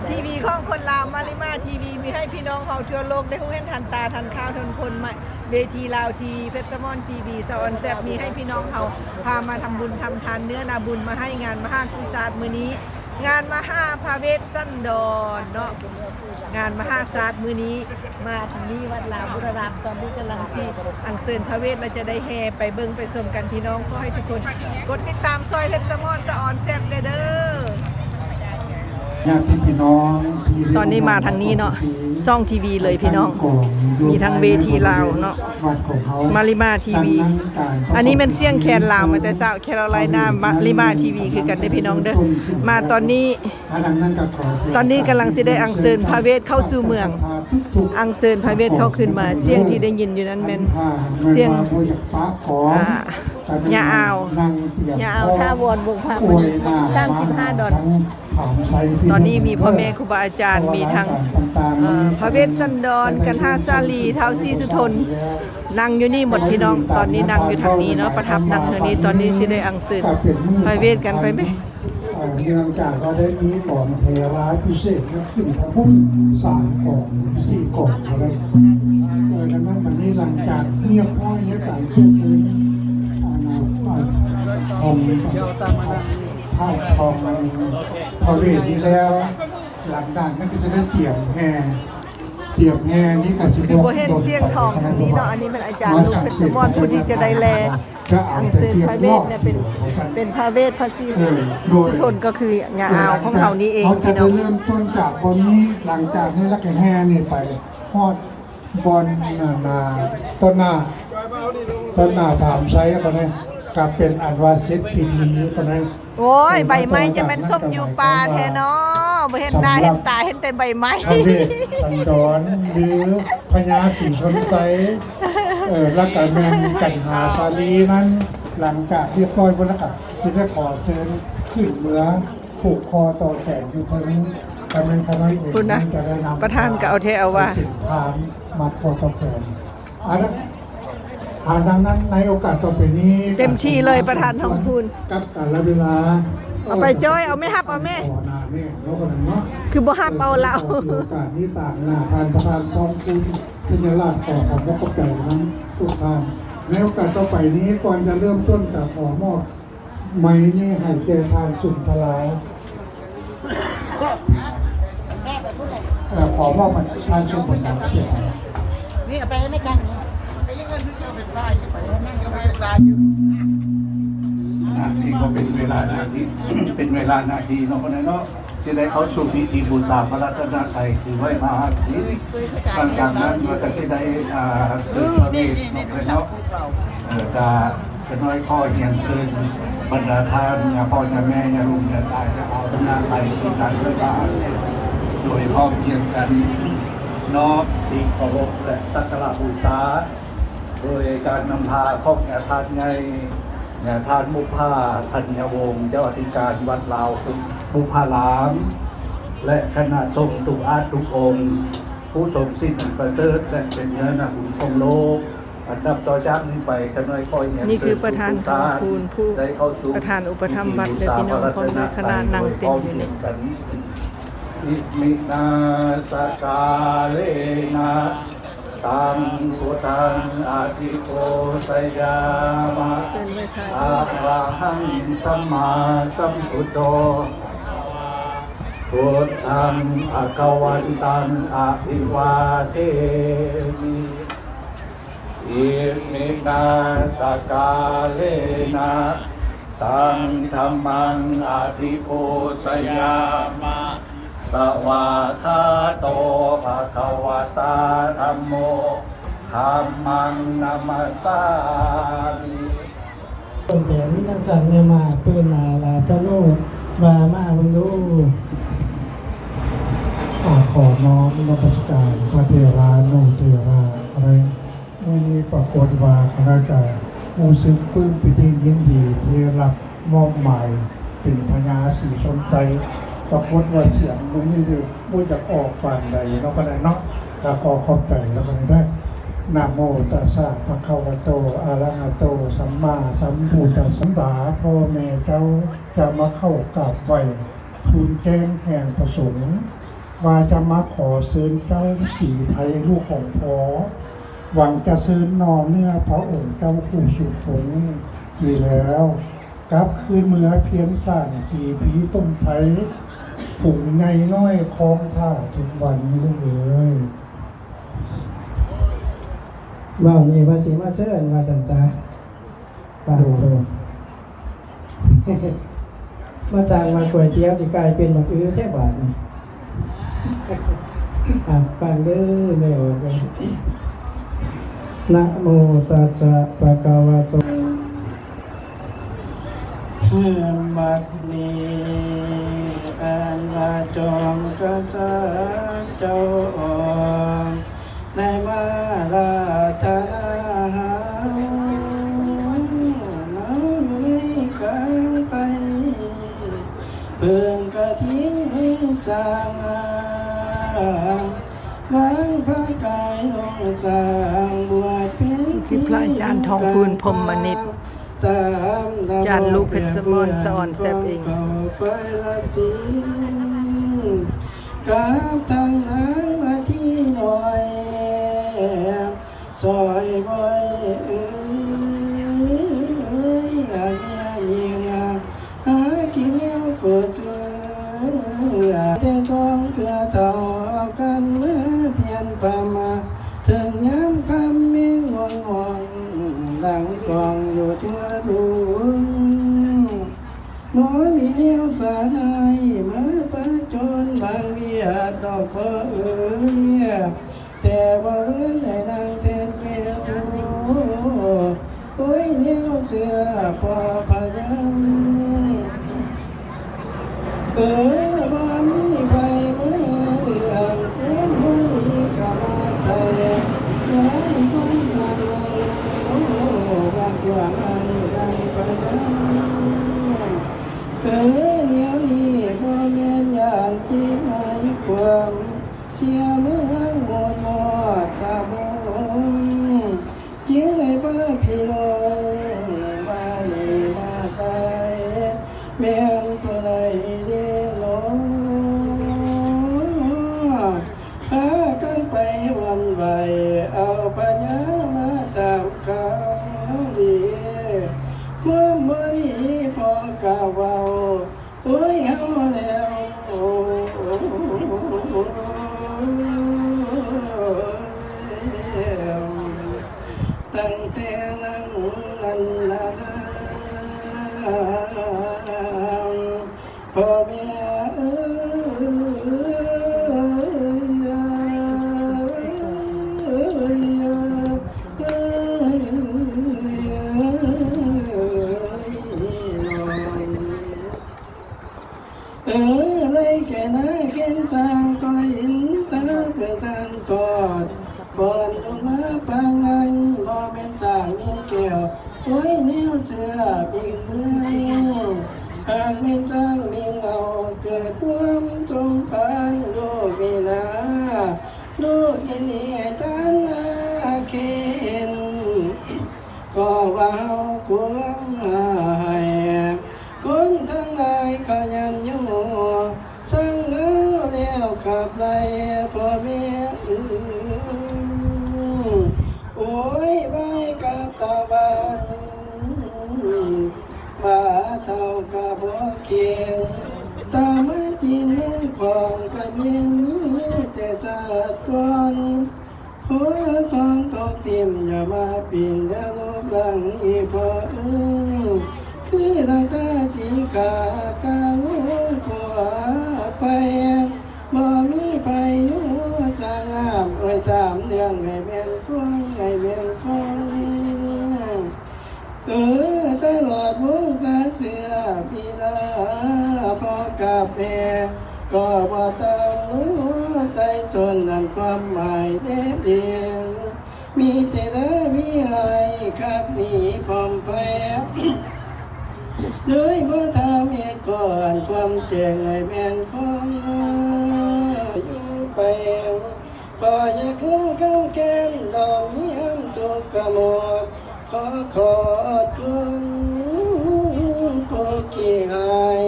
ທີວີຂອງຄົນລາວ ມາລິມາທີວີ ມີໃຫ້ພີ່ນ້ອງເຮົາທົ່ວໂລກໄດ້ຮູ້ເຫັນທັນຕາທັນຂ່າວທັນຄົນ. ມາເວທີລາວທີວີ ເພັດສະໝອນທີວີ ສະອອນແຊບ ມີໃຫ້ພີ່ນ້ອງເຮົາພາມາທຳບຸນທຳທານເນື້ອນາບຸນ ມາໃຫ້ງານມະຫາກຸສາດມື້ນີ້ ງານມະຫາພະເວດສັນດອນເນາະ ງານມະຫາຊາດມື້ນີ້. ມາທາງນີ້ວັດລາວບຸດລະລາມ ຕອນນີ້ກຳລັງຊິອັນເຊີນພະເວດ ແລະ ຈະໄດ້ແຫ່ໄປເບິ່ງໄປຊົມກັນ. ພີ່ນ້ອງຂໍໃຫ້ທຸກຄົນກົດຕິດຕາມຊ່ອຍເພັດສະໝອນສະອອນແຊບແດ່ເດີ. ຍາດຕິພີ່ນ້ອງທີ່ ຕອນນີ້ມາທາງນີ້ເນາະ ຊ່ອງທີວີເລີຍພີ່ນ້ອງ ມີທັງເວທີລາວເນາະ ມາລິມາທີວີ. ອັນນີ້ແມ່ນສຽງແຄນລາວມາແຕ່ເຊົ້າ ແຄໂຣໄລນາ ມາລິມາທີວີຄືກັນເດີພີ່ນ້ອງເດີ. ມາຕອນນີ້ ຕອນນີ້ກຳລັງຊິໄດ້ອັນເຊີນພະເວດເຂົ້າສູ່ເມືອງ ອັນເຊີນພະເວດເຂົ້າຄືນມາ. ສຽງທີ່ໄດ້ຍິນຢູ່ນັ້ນແມ່ນສຽງ ອ່າ ຍ່າອາວ ຍ່າອາວ ຖາວອນ ວົງພາ ມື້ນີ້ສາມສິບຫ້າດອນ. ຕອນນີ້ມີພໍ່ແມ່ຄູບາອາຈານ ມີທັງ ເອີ ພະເວດສັນດອນ ກັນຫາສາລີ ທ້າວສີສຸທົນ ນັ່ງຢູ່ນີ້ໝົດພີ່ນ້ອງ. ຕອນນີ້ນັ່ງຢູ່ທາງນີ້ເນາະ ປະທັບນັ່ງທາງນີ້. ຕອນນີ້ຊິໄດ້ອັນເຊີນພະເວດກັນໄປແມະ. ເອີ ເນື່ອງຈາກວ່າໄດ້ມີກອງເທລາພິເສດຂຶ້ນພະພຸດສາມກອງ ສີ່ກອງ ເອີ ດັ່ງນັ້ນ ບັດນີ້ຫຼັງຈາກຮຽບຮ້ອຍໃນການເຊື້ອເຊີນ ອັນ ຂອງ ຂອງພະ ຂອງພະເວດນີ້ແລ້ວ ຫຼັງຈາກນັ້ນກໍຈະໄດ້ຕຽມແຫ່ ຕຽມແຫ່ນີ້ກໍຊິ ຄືບໍ່ເຫັນສຽງທອງທາງນີ້ເນາະ. ອັນນີ້ແມ່ນອາຈານລູກເພັດສະໝອນ ຜູ້ທີ່ຈະໄດ້ແລ່ ອັນເຊີນພະເວດເນຍ ເປັນ ເປັນພະເວດພະສີ ເອີ ໂດຍ ສຸທົນ ກໍຄືຍ່າອາວຂອງເຮົານີ້ເອງ ເຮົາຈະ ພີ່ນ້ອງ ໄດ້ເລີ່ມຕົ້ນຈາກບ່ອນນີ້. ຫຼັງຈາກນີ້ແລ້ວກໍແຫ່ນີ້ໄປຮອດບ່ອນນັ້ນນາ ຕົ້ນໜ້າ ຕົ້ນໜ້າຖາມໄຊກໍໄດ້ ກໍເປັນອັນວ່າເສັດພິທີກໍໄດ້. ໂອ້ຍ ໃບໄມ້ຈະແມ່ນສົມຢູ່ປ່າແທ້ເນາະ ບໍ່ເຫັນໜ້າເຫັນຕາ ເຫັນແຕ່ໃບໄມ້. ພະເວດສັນດອນ ຫຼື ພະຍາສີຊົນໄຊ ເອີ ແລ້ວກະແມ່ນກັນຫາສາລີນັ້ນ ຫຼັງຈາກຮຽບຮ້ອຍໝົດແລ້ວກະຊິໄດ້ຂໍເຊີນຂຶ້ນເມືອຜູກຄໍຕໍ່ແຂນຢູ່ເທິງ ກະແມ່ນຂະນ້ອຍເອງ ພຸ້ນນະ ຈະໄດ້ນຳ ປະທານກໍເອົາແທ້ເອົາວ່າ ເປັນພານມັດຄໍຕໍ່ແຂນ. ອາ ອາ ດັ່ງນັ້ນໃນໂອກາດຕໍ່ໄປນີ້ ເຕັມທີ່ເລີຍ ປະທານທອງພູນ ກັບກາລະເວລາ ເອົາໄປຈ້ອຍ ເອົາແມ່ ຮັບເອົາແມ່ ຂໍໜ້າແນ່ເນາະ ເນາະ ຄືບໍ່ຮັບເອົາລາວ. ໂອກາດນີ້ຕາງໜ້າທ່ານປະທານທອງພູນ ສັນຍາລາດ ຂໍຂອບພະຄຸນນຳທຸກທ່ານ. ໃນໂອກາດຕໍ່ໄປນີ້ ກ່ອນຈະເລີ່ມຕົ້ນ ກະຂໍມອບ ໄມນີ້ໃຫ້ແກ່ທ່ານສຸນທະລາ ເອີ ຂໍມອບໃຫ້ທ່ານສຸນທະລາ. ນີ້ເອົາໄປໃຫ້ແມ່ຈັນນີ້ ໄປເງິນທີ່ເຈົ້າເປັນຕາຢູ່ ໄປນັ້ນກໍເປັນຕາຢູ່. ອ່າ ນີ້ກໍເປັນເວລາໜ້າທີ່ ເປັນເວລາໜ້າທີ່ເນາະ ຄົນໃດເນາະ ຊິໄດ້ເຂົ້າສູ່ພິທີບູຊາພະລັດຕະນະໄຕ ຖືໄວ້ມະຫາສິນ. ຫຼັງຈາກນັ້ນກໍຊິໄດ້ ອ່າ ເຊີນພະເວດເນາະ ເອີ ກະ ຂະນ້ອຍຂໍຮຽນເຊີນບັນດາທ່ານ ຍາພໍ່ຍາແມ່ ຍາລຸງຍາຕາ ຍາອາວ ຍາໄຕ ທີ່ຕັ້ງເດີນທາງ ໂດຍພ້ອມພຽງກັນ ນ້ອມທີ່ເຄົາລົບ ແລະ ສັກກາລະບູຊາ ໂດຍການນຳພາຂອງຍາທ່ານໃຫຍ່ ຍາທ່ານບຸບຜາ ທັນຍະວົງ ເຈົ້າອະທິການວັດລາວບຸບຜາລາມ ແລະ ຄະນະສົງທຸກອາດທຸກອົງ ຜູ້ຊົງສິນອັນປະເສີດ ແລະ ເປັນເນື້ອນາບຸນຂອງໂລກ. ອັນນັບຕໍ່ຈາກນີ້ໄປ ຂ້ານ້ອຍຂໍຮຽນເຊີນທຸກທ່ານ ນີ້ຄືປະທານທອງພູນ ຜູ້ ໄດ້ເຂົ້າສູ່ ປະທານອຸປະຖຳວັດເດີພີ່ນ້ອງ ພ້ອມດ້ວຍຄະນະນັ່ງເຕັມຢູ່ນີ້. ອິມິນາ ສະກາເລນະ ຕັງ ພຸດທັງ ອະພິປູຊະຍາມະ ເຊີນໄຫວ້ພະ ອະລະຫັງ ສຳມາສຳພຸດໂທ ພຸດທັງ ພະຄະວັນຕັງ ອະພິວາເທມິ. ອິມິນາ ສະກາເລນະ ຕັງ ທຳມັງ ອະພິປູຊະຍາມະ ສະວາກຂາໂຕ ພະຄະວະຕາ ທຳໂມ ທຳມັງ ນະມັດສາມິ. ຕົ້ນແປນມີທັງສັນຍາມາ ປືນາລາຕະໂນ ວ່າມາເບິ່ງດູ. ອາ ຂໍນ້ອມນະມັດສະການພະເຖລານຸເຖລາ ມື້ນີ້ປາກົດວ່າຄະນະກະຮູ້ສຶກປຶ້ມປີຕິຍິນດີທີ່ໄດ້ຮັບມອບໝາຍເປັນພະຍາສີຊົນໄຊ. ປາກົດວ່າສຽງມື້ນີ້ເດີບໍ່ຢາກອອກປານໃດເນາະ ປານໃດເນາະ ກະຂໍຂອບໃຈລະກັນເດີ. ນະໂມຕັດສະ ພະຄະວະໂຕ ອະລະຫະໂຕ ສຳມາສຳພຸດທັດສະ. ບັນດາພໍ່ແມ່ເຈົ້າຈະມາເຂົ້າກາບໄຫວ້ ທູນແຈ້ງແຫ່ງປະສົງ ວ່າຈະມາຂໍເຊີນເຈົ້າສີໄທລູກຂອງພໍ່ ຫວັງຈະເຊີນໜໍ່ເນື້ອພະອົງເຈົ້າຄູ່ສຸຄົນນີ້ແລ້ວ ກັບຄືນເມືອພຽນສານສີພີຕົມໄພ ຝູງໃຫຍ່ນ້ອຍຄອງຖ້າທຸກວັນລູກເອີຍ. ເວົ້ານີ້ວ່າຊິມາເຊີນວ່າຊັ້ນຊະ. ປາດໂທ ມາສ້າງວ່າກ໋ວຍຕຽວຊິກາຍເປັນບັກອືແທ້ບາດນີ້. ອ່າ ຟັງເດີ ແມ່ອອກເດີ. ນະໂມຕັດສະ ພະຄະວະໂຕ ເຮືອນວັດນີ້ ອັນວ່າຈອມກະສັດເຈົ້າອອກ ໄດ້ມາລາທະນາເຮົາ ເຮົາຢູ່ໃນກາງໄພ ເພິ່ງກະຖິງມືສາງ ວາງພະກາຍລົງສ້າງ ບວດເປັນທີ່ພະອາຈານທອງພູນ ພົມມະນິດ ຕາມລະບອບ ຈານລູກເພັດສະໝອນ ສະອອນແຊບເອງ ເຂົ້າໄປລະຈິງ ກັບທາງນາງວາທີນ້ອຍ ຊ່ອຍບໍ່ເອີຍ ອັນຍາມຍິງ ຫາກິນແນວກໍເຈື່ ແຕ່ສອງເທື່ອເທົ່າເອົາກັນມາພຽນພາມາ ເຖິງຍາມຄ່ຳແມງມ່ວງຮ້ອງ ດັງກ້ອງຢູ່ທົ່ວດົງ ບໍ່ມີແນວສານໃຫ້ມາປະຈົນບາງວຽດດອກພໍ່ເອີຍ ແຕ່ບໍ່ເອີ້ນໃຫ້ນາງແທນແກ້ວ ໂອ້ຍ ແນວເຊື່ອພໍ່ພະຍາ ເອີ ບໍ່ມີໃຜເມືອງ ຄົນບໍ່ດີກະມາໃສ່ ບໍ່ມີຄົນສ້າງເວົ້າ ວ່າກວ້າງໃຫ້ດັ່ງພະຍາ ເອີ ແນວນີ້ບໍ່ແມ່ນຢ້ານຈິດໃຫ້ຄວາມ ເສຍເມືອງໝົດຮອດສາວົງ ຈຶ່ງໄດ້ພາພີ່ນ້ອງມາເລມາໄກ ແມ່ນຜູ້ໃດເດເນາະ ພາກັນໄປຫວັ່ນໄຫວ ເອົາພະຍາມາຕາມຂ່າວດີ ຄວາມບໍ່ດີພໍ່ກະເວົ້າ ໂອ້ຍ ເຮົາແລ້ວ ຕັ້ງແຕ່ນັ້ນນັ້ນນາ ພໍ່ແມ່ເອີຍ ເອີ ໄລ່ແກ່ນາແກ່ນຊ້າງ ກໍເຫັນຕາເພື່ອນທ່ານທອດ ກ່ອນລົງມາປາງນັ້ນ ບໍ່ແມ່ນຊ້າງມີແກ້ວ ໂອ້ຍ ແນວເຊື່ອພິງເມືອງ ຫາກແມ່ນຊ້າງມີເຫງົ້າ ເກີດຄວາມສົມພັນ ລູກມີນາ ລູກຍິນດີໃຫ້ທ່ານນາເຄັນ ກໍວ່າເຮົາຄວນໃຫ້ ຄົນທັງຫຼາຍເຂົາຍັນຍອມ ຊ່າງເຮົາແລ້ວຂັບໄລ່ພໍ່ແມ່ເອີຍ ໂອ້ຍ ວາຍກັບຕາບ້ານ ວ່າເທົ່າກະບໍ່ເກັ່ງ ຕາມາກິນເງິນຂອງກະແມ່ນມີແຕ່ຊາດກ່ອນ ໂພດອນຕົກຖິ້ມ ຢ່າມາປິ່ນແລ້ວຮູບຮ່າງອີ່ພໍ່ເອີຍ ຄືນາງຕາສີຂາກາງຫົວໄຟ ບໍ່ມີໃຜຮູ້ຊ່າງງາມ ໂອ້ຍ ຕາມເລື່ອງໃຫ້ແມ່ນຄວາມ ໃຫ້ແມ່ນຄວາມ ເອີ ຕະຫຼອດວົງສາເຊື້ອພິລາ ພໍ່ກັບແມ່ ກໍບໍ່ຕ້ອງຮູ້ໄຕ່ສົນ ນັ້ນຄວາມໝາຍແທ້ຈິງ ມີແຕ່ເດີມີໃຫ້ຂັບໜີພ້ອມໄປ ໂດຍບໍ່ຖາມເຫດກ່ອນ ຄວາມແຈ້ງໃຫ້ແມ່ນຄວາມຢູ່ໄປ ຂໍຢ່າເຄືອງຄຳແຄ້ນ ດອກມີຫຍັງທຸກກະໝອດ ຂໍຂອບຄຸນຜູ້ຂີ້ຮ້າຍ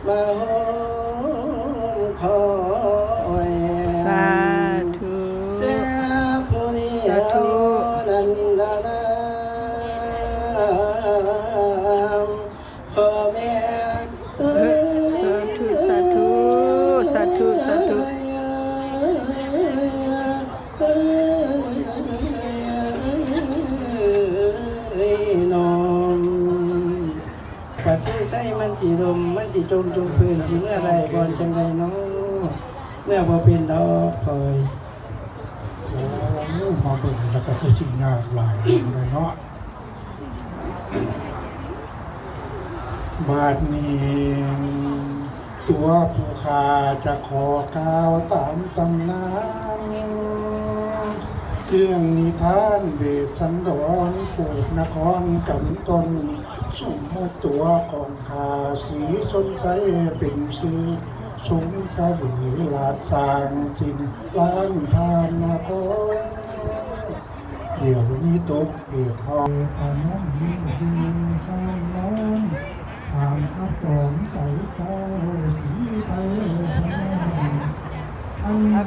ມາໂຮ ທຸກພື້ນຊິເມືອໄດ້ບ່ອນຈັ່ງໃດເນາະ ເມືອບໍ່ເປັນດອກຂ້ອຍ. ໂອ້ ມາເບິ່ງແລ້ວກໍຄືຊິຍາກຫຼາຍຢູ່ເນາະ. ບາດນີ້ ຕົວຜູ້ຂ້າຈະຂໍກ່າວຕາມຕຳນານ ເລື່ອງນິທານເວດສັນດອນ ເກີດນະຄອນກັນຕົ້ນ ສົມມຸດຕົວຂອງຂ້າສີຊົນໄຊ ເປັນຊື່ສົງສະເຫວີຍ ລາດສ້າງຊິນລ້ານທ່ານນະຄອນ. ດຽວນີ້ຕົກເຂດຮອດ ເອົາ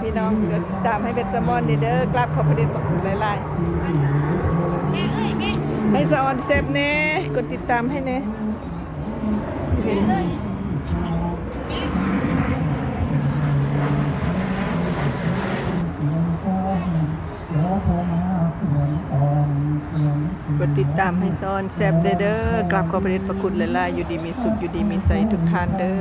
ພີ່ນ້ອງ ກົດຕິດຕາມໃຫ້ເພັດສະໝອນເດີ ກາບຂອບພະເດັດພະຄຸນຫຼາຍໆ ໃຫ້ສະອອນແຊບແດ່ ກົດຕິດຕາມໃຫ້ແດ່. ກົດຕິດຕາມໃຫ້ສອນແຊບແດ່ເດີ ກາບຂອບພະເດັດພະຄຸນຫຼາຍໆ ຢູ່ດີມີສຸກ ຢູ່ດີມີໄຊທຸກທ່ານເດີ.